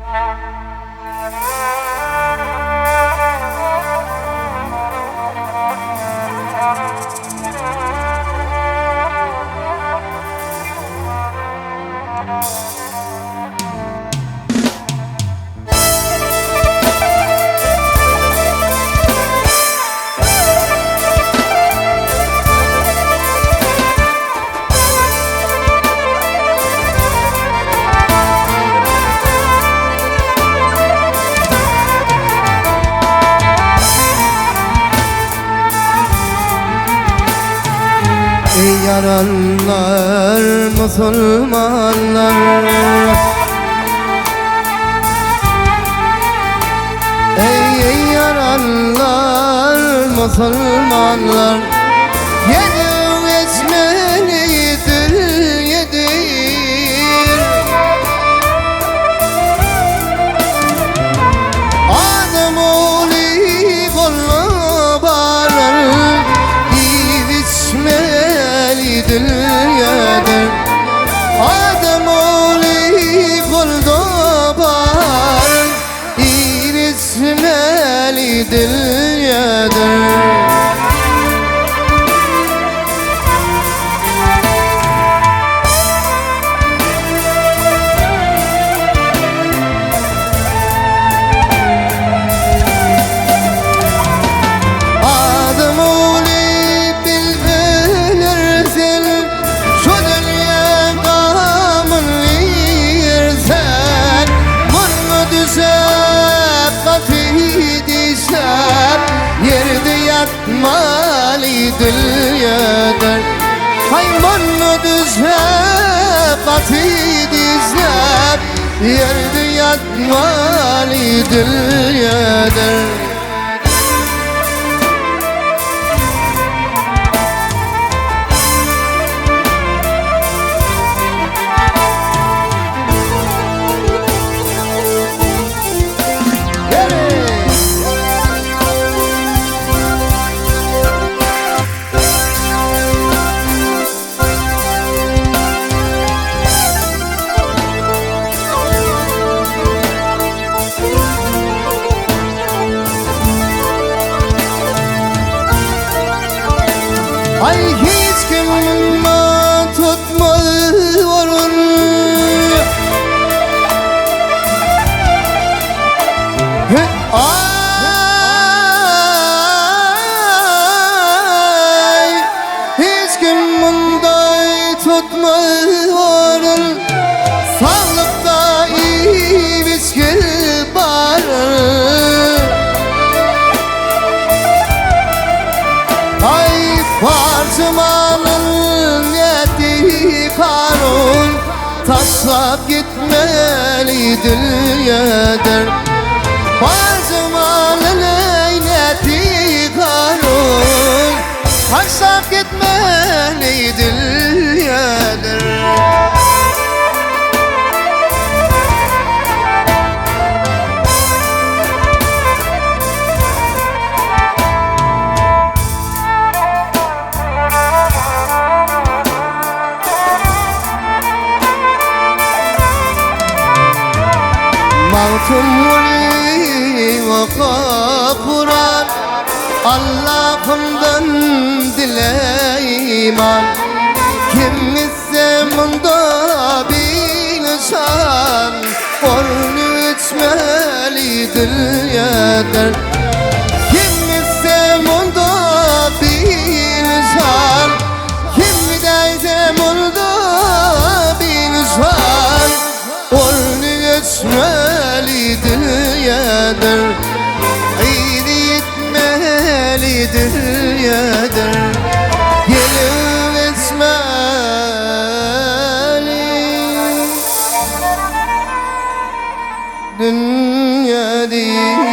Ey yaranlar musulmanlar Ey ey yaranlar musulmanlar Gelin geçmeli dünyedir Adam oğlu gollu barar Yiyip içmeli dünyedir Adam oğlu gollu barar Yiyip içmeli dünyedir Adam oğlu bilbilirsin Şu dünya gamın yersen Burnu düşüp katı dişler Yerde yatmalı dünyadır Hay burnu düşüp katı dişler Yerde yatmalı dünyadır. Ay hiç kim tutmuyor Ay hiç kim bunda tutmuyor Sağlıkta iyi biçki var. Ay parçamanın yeti karun Taşlap gitmeli dünyadır. Parçamanın yeti karun Taşlap gitmeli dünyadır. Magtymguly oka Kur'an Allah'ımdan dile iman. Kim ise bunda bir nişan Ornu içmeli dünyadır. Kim ise bunda bir nişan Kim derse bunda bir nişan Ornu geçmeli dünyadır. Eğri gitmeli dünyadır. Gelip etmeli dünyadır.